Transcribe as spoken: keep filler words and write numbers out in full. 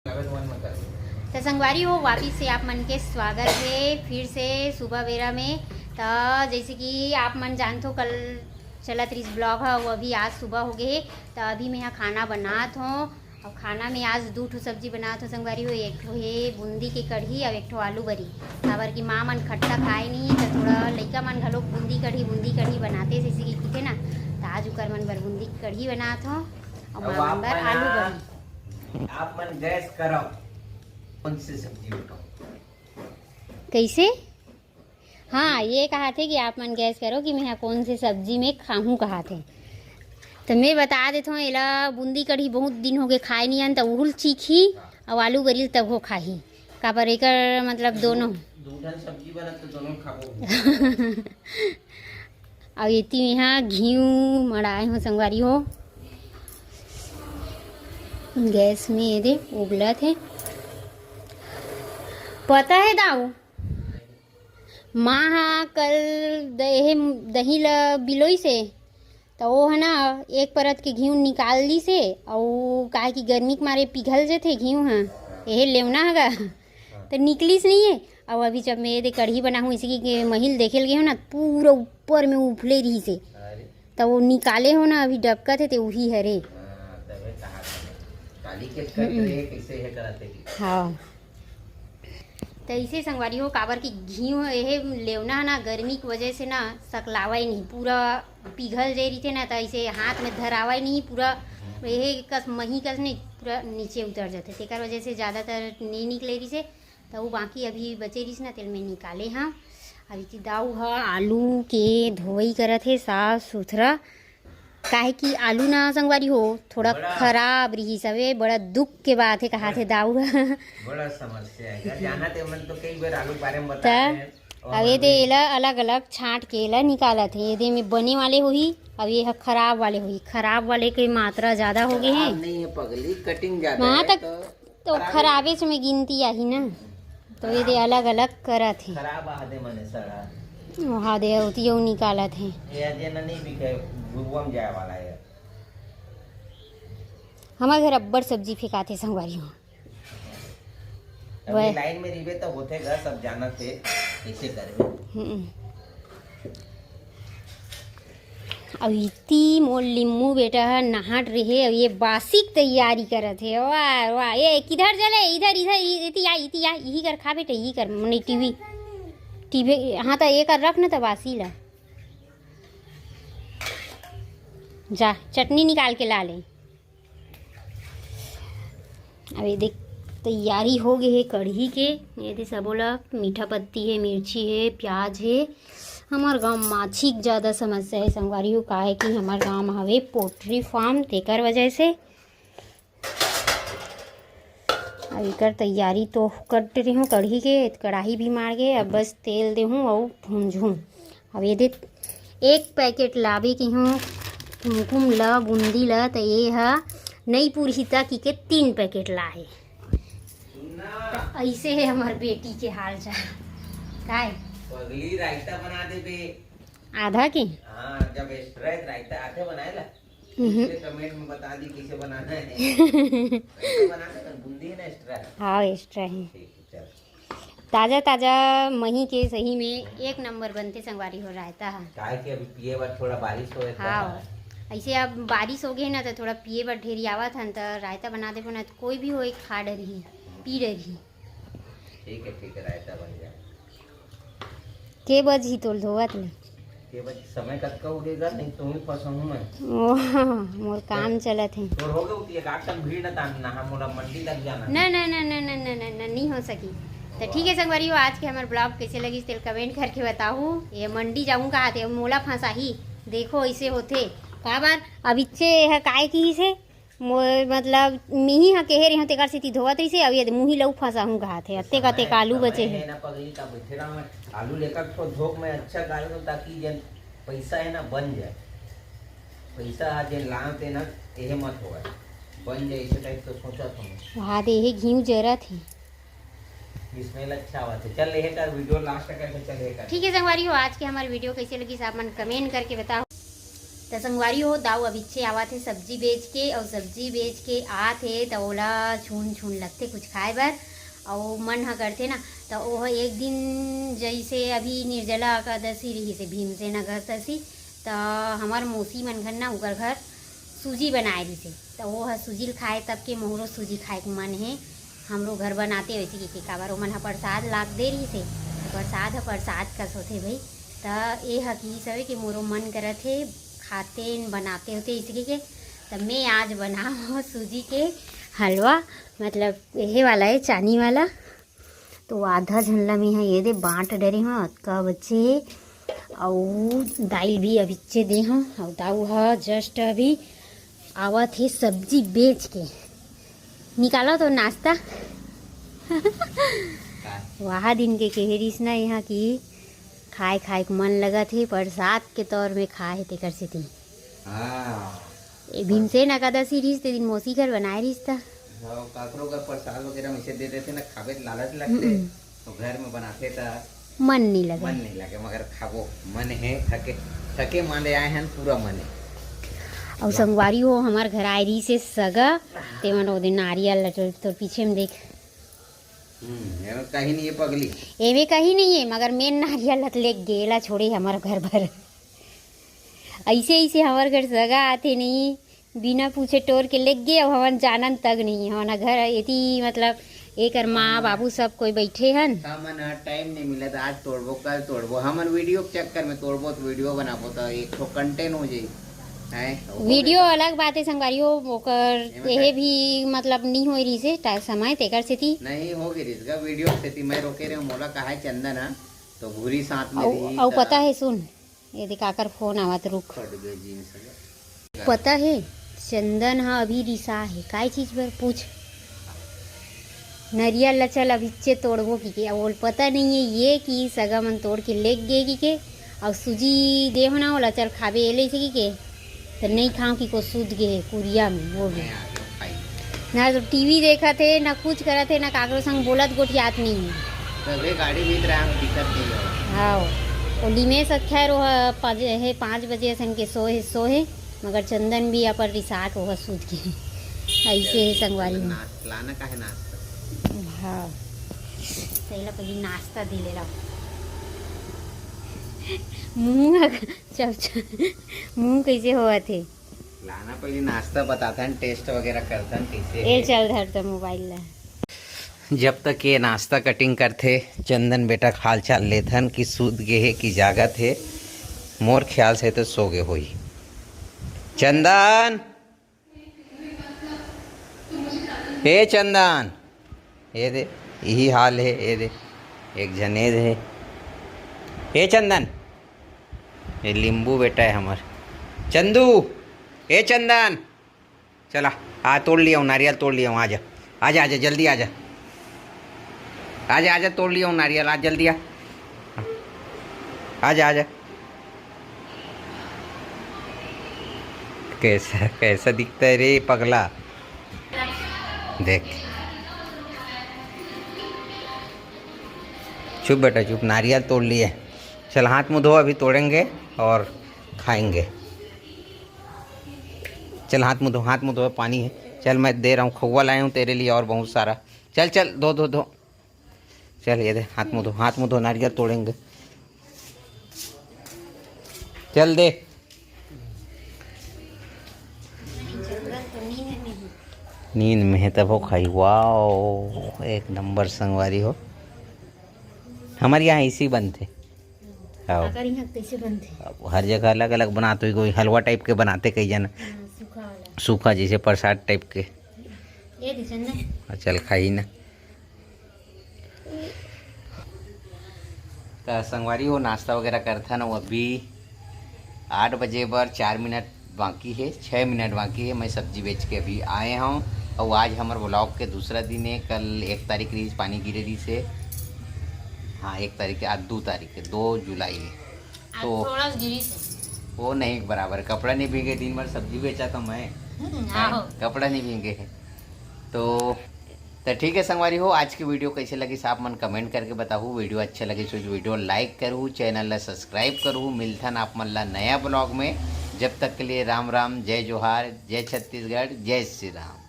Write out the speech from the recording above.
तो संगवारी हो, वापिस से आप मन के स्वागत हे फिर से सुबह बेरा में। तो जैसे कि आप मन जानथो, कल चलत रहिस vlog ह, वो अभी आज सुबह हो गए हे। तो अभी मैं यहाँ खाना बनात हों, और खाना में आज दू ठो सब्जी बनात हों संगवारी हो। एक ठो हे बूंदी के कढ़ी और एक ठो आलू बरी, काबर कि माँ मन खट्टा खाए नहीं, तो थोड़ा लइका मन घलो बूंदी कढ़ी, बूंदी कढ़ी बनाते जैसे कि किथे ना, तो आज उकर मन बर बूंदी कढ़ी बनात हों और माँ मन बर आलू बरी। आप मन guess करो, कौन सी सब्जी बताऊं? कैसे? हाँ, ये कहा थे कि आप मन guess करो कि मैं कोन से सब्जी में खाहूँ कहा थे। तो मैं बता देत हूँ, एला बूंदी कढ़ी बहुत दिन हो गए खाए नहीं हन, तो उहुल चीखी और आलू बरिल तब हो खाही। काबर एकर मतलब दोनों। दो ठन सब्जी बनत तो दोनों खाबो। अब एती यहाँ घी मड़ाए हो संगवारी हो, गैस में ये दे उबलत हे। पता है दाऊ, माँ हा कल दही, दही ल बिलोइस हे, त वो है ना, एक परत के घीव निकाल लीस हे, अउ काहे कि गर्मी के मारे पिघल जथे घीव हा, एहे लेवना हगा, त निकलिस नहीं है। अउ अभी जब मैं ये दे कढ़ी बनाहूँ, इसी की महिल देखे लगे हो ना, पूरा ऊपर में उफले रहिस हे, त वो निकाले हो ना, अभी डबकत हे, ते उही हरे। हाँ, तबे कहा था। काली के कट हम्म। रहे, कैसे है कराते की? हाँ। त इसे संगवारी हो, काबर कि घीव एहे लेवना ना, गर्मी के वजह से ना सकलावय नहीं, पूरा पिघल जे रहिथे ना, त इसे हाथ में धरावय नहीं, पूरा एहे कस मही कस नहीं, पूरा नीचे उतर जाथे, तेकर वजह से ज़्यादातर नहीं निकले रहिसे। त वो बाकी अभी बचे रहिस ना, तेल में निकाले हाँ। अभी ती दाऊ ह आलू के धोवई करत हे साफ सुथरा, काहे कि आलू ना संगवारी हो, थोड़ा बड़ा खराब रहिस हवे, बड़ा दुख के बात है, कहा थे दाऊ ह। बड़ा समस्या है, जानत हे, मन तो कई बार आलू के बारे में त बताए हैं, और अब ये दे एला अलग-अलग छांट के एला निकालत हे, ये दे में बने वाले होही, अब ये ह खराब वाले होही, खराब वाले के मात्रा ज़्यादा हो गए हे। खराब नहीं है पगली, कटिंग ज़्यादा वहाँ है तक तो तो खराबे खराबेच में गिनती आही ना, तो ये दे अलग-अलग करत हे। खराब आदे मने सड़ा। वहाँ दे उतियो निकालत हे। ये जे न नहीं बिके, गुरुआ में जाए वाला है। हमर घर अब्बड़ सब्जी फेंकाथे संगवारी हो। अभी वह लाइन में रिबे तो होथे गा, सब जानत हे, कैसे करबे। हम्म। अउ इति मोर लिम्मू बेटा ह नहात रहे, अउ ये बासी के तैयारी करत हे। वाह, वाह, ये किधर चले? इधर, इधर, इ-, इति आ, इति आ, इही कर खा बेटा, इही कर, नहीं टीवी, टीवी, हाँ, तो ये कर रख ना तो बासी ला। जा, चटनी निकाल के ला ले। अब ये देख, तैयारी हो गई है कढ़ी के। ये दे सबो ला मीठा पत्ती है, मिर्ची है, प्याज है। हमार गांव माछी के ज़्यादा समस्या है संगवारी हो, काहे कि हमार गांव में हवे पोल्ट्री फार्म, तेकर वजह से। अब एकर तैयारी तो कर रही हूँ कढ़ी के, कढ़ाई भी मार गए, अब बस तेल देहूँ अउ भूंजहूँ। अब ये दे एक पैकेट लावे की हूँ कुमकुम ल, बूंदी ल, त ये ह नई पुरही त की के तीन पैकेट लाए। त ऐसे है हमार बेटी के हाल चाल। काय? पगली रायता बना देबे। आधा के? हाँ, जब एक्स्ट्रा रायता आधे बनाए ला, हम्म। इसलिए कमेंट में बता दी कैसे बनाना है। कैसे बनाना है? बूंदी है ना एक्स्ट्रा? हाँ, एक्स्ट्रा है। ठीक है, चल। ताजा ताजा मही के सही में एक नंबर बनथे संगवारी हो रायता ह। काहे कि अभी पिए बर थोड़ा बारिश होए त हाँ, ऐसे अब बारिश हो गए ना, तो थोड़ा पिए बर ढेरी आवत हन, तो रायता बना देबो ना, तो कोई भी हो, एक खा डरही, पी डरही। ठीक है, ठीक है, रायता बन जाए। के बजही तोल धोवत ले? के बज, समय कतका हो गए गा? नहीं, तुम ही फंसाऊँ मैं। ओह, मोर काम चलत हे। तोर हो गए, उती एक आध टन भीड़ न तान ना, हम मोला मंडी लग जाना। ना, ना, ना, नहीं हो सकी। तो ठीक है संगवारी हो, आज के हमार ब्लॉग कैसे लगिस तेल कमेंट करके बताहू। ये मंडी जाऊँ कहा थे, मोला फंसाही। देखो ऐसे होथे, काबर अब इच्छे है काय की से मोर मतलब मिही ह केहे रहिहूँ, तेकर सेती धोवत रहिसे, अउ ये मुही लऊ फंसाहूँ कहाथे, अतेक अतेक आलू बचे हे। ना पगली का बैठे रहा मैं, आलू लेकर तो धोक में अच्छा कर दूँ, ताकि जेन पैसा है ना बन जाए, पैसा आज जेन लान ते ना, यह मत होगा, बन जाए इसे टाइप तो सोचा था मैं। वहाँ दे हे घीव जरत हे। स्मेल अच्छा आवत हे। चल, यह कर वीडियो लास्ट तक ऐसे चल, यह कर। ठीक है संगवारी हो, आज के हमारे वीडियो कैसे लगिस आप मन कमेंट करके बताओ। त संगवारी हो, दाऊ अभिच्चे आवत हे सब्जी बेच के, अउ सब्जी बेच के आत हे त ओला छून छून लगथे कुछ खाए बर। अउ मन ह करथे ना, त ओह एक दिन जइसे अभी निर्जला एकादशी रिहिसे, भीमसेन एकादशी, त हमर मौसी मन घर ना, उकर घर सूजी बनाए रिहिसे, त ओह सूजी ल खाए तब के मोहरो सूजी खाए के मन हे। हमरो घर बनाते वैसे कि, कि काबर ओमन ह प्रसाद लाग दे रिहिसे, त प्रसाद ह प्रसाद कस होथे भाई। त ए ह किहिस हवे कि मोरो मन करत हे, खाते न बनाते होते इसके के। त मैं आज बनाओ सूजी के हलवा, मतलब यही वाला है, चानी वाला। तो आधा झन ला मैं ह ये दे बांट डरे हूँ, अतका बचे हे। अउ दाई भी अभिच्चे दे हूँ, अउ दाऊ ह जस्ट अभी आवत हे सब्जी बेच के। निकालो तो नाश्ता। वाह, दिन के कहे रिस ना यहाँ की खाए खाए के मन लगत हे, प्रसाद के तौर में खाए हे तेकर सेती। हाँ। ए भीमसेन एकादशी रिस ते दिन मौसी घर बनाए रिस त। हाँ, काकरो घर प्रसाद वगैरह में से दे देथे ना, खाबे त लालच लगथे। हम्म। तो घर में बनाथे त मन नहीं लगे। मन नहीं लगे, मगर खाबो मन हे, थके, थके मांदे आए हन, पूरा मन हे। अउ संगवारी हो, हमार घर आए रिस हे सगा, तेमन ओदे नारियल ल तो, तो पीछे में देख। हम्म, एमे कहीं नहीं है पगली। एमे कहीं नहीं है, मगर मेन नारियल ल त लेके गेला छोड़े हमार घर भर। ऐसे ऐसे हमार घर सगा आथे नहीं, बिना पूछे टोर के लेग गे। अब हमन जानन तक नहीं, हमन घर एती मतलब एकर माँ बाबू सब कोई बैठे हन। हमन ह टाइम नहीं मिलत, आज तोड़बो, कल तोड़बो, हमन वीडियो के चक्कर में तोड़बो तो वीडियो बनाबो तो एक ठो कंटेंट हो जाई। हैं, ओकर वीडियो अलग बात है संगवारी हो, ओकर एमे एहे का- भी मतलब नहीं होई रहिसे टा-, समय तेकर सेती। नहीं हो गई रिस गा, वीडियो के सेती मैं रोके रहे हूँ, मोला कहा है चंदन हा, तो भूरी साथ में अउ, रही अउ त- पता है सुन, ये देख, काकर फोन आवत, रुक। फट गए जींस में। पता हे, चंदन ह अभी रिसा हे, काय चीज बर पूछ। नरियल ल चल अभिच्चे तोड़बो कि के, अब ओल पता नहीं है ये कि सगा मन तोड़ के लेग गे कि के, अउ सूजी दे हो ना ओला, चल खाबे ए ले से कि के। त नहीं खाओ कि को सूत गे हे कुरिया में, वो भी। मैं आ गया भाई। ना तो टीवी देखत हे, ना कुछ करत हे, ना काकरो संग बोलत गोठियात नहीं है। तबे गाड़ी बीत रहा है, दिक्कत नहीं है। हाँ, वो लिमेश अच्छा है, वो पाँच, हे, पाँच बजे असन के सो हे, सो हे, मगर चंदन भी अपन रिसाट वो सूत के। ऐसे है संगवारी में। नाश-, लाना का है नाश्ता? हाँ, पहला पहले नाश्ता दे ले रहा। मुँह चल, चल, मुँह कैसे होवत हे? लाना पहले नाश्ता बताथन, टेस्ट वगैरह करथन कैसे ए हे। चल धर त मोबाइल ला। जब तक ये नाश्ता कटिंग करथे, चंदन बेटा के हाल चाल लेथन कि सूत गे हे कि जागत हे। मोर ख्याल से तो सो गे होही। चंदन, ए चंदन, ए दे, यही हाल हे। ए दे, एक झन ए दे हे। ए चंदन, ये लिंबू बेटा है हमार। चंदू, ए चंदन, चला, आ तोड़ लिया हूँ, नारियल तोड़ लिया हूँ, आजा, आजा, आजा, जल्दी आजा, आजा, आजा, तोड़ लिया हूँ नारियल, आ जल्दी आ, आजा, आजा। कैसा, कैसा दिखता है रे पगला? देख, चुप बेटा, चुप, नारियल तोड़ लिए। चल, हाथ मुंह धो, अभी तोड़ेंगे और खाएंगे। चल, हाथ मुंह धो, हाथ मुंह धो, पानी है। चल, मैं दे रहा हूँ, खोवा लाया हूँ तेरे लिए और बहुत सारा। चल, चल, धो, धो, धो। चल, ये दे, हाथ मुंह धो, हाथ मुंह धो, नारियल तोड़ेंगे। चल दे। नींद में है तब हो खाई। वाओ, एक नंबर संगवारी हो। हमारे यहाँ ऐसे ही बनथे। हाँ। अगर यहाँ कैसे बनथे? अब हर जगह अलग अलग बनाते, कोई हलवा टाइप के बनाते कई जन। हाँ, सूखा वाला। सूखा जैसे प्रसाद टाइप के। ये दे चंदन। हाँ, चल खाई ना। त संगवारी हो, नाश्ता वगैरह करथन, अउ अभी आठ बजे बर चार मिनट बाकी हे, छः मिनट बाकी हे। मैं सब्जी बेच के अभी आए हूँ, अउ आज हमर व्लॉग के दूसरा दिन हे। कल एक तारीख रहिस, पानी गिरे रहिस हे। हाँ, एक तारीख हे, आज दो तारीख हे, दो जुलाई हे। आज तो थोड़ा सा गिरी से। वो नहीं बराबर, कपड़ा नहीं भींगे, दिन भर सब्जी बेचा तो मैं। हम्म, हैं? आहो। कपड़ा नहीं भींगे। तो, तो ठीक है संगवारी हो, आज की वीडियो कैसे लगी आप मन कमेंट करके बताहू। वीडियो अच्छे लगे तो वीडियो लाइक करू, चैनल ला सब्सक्राइब करू। मिलथन आप मन ला नया ब्लॉग में। जब तक के लिए राम राम, जय जोहार, जय छत्तीसगढ़, जय श्री राम।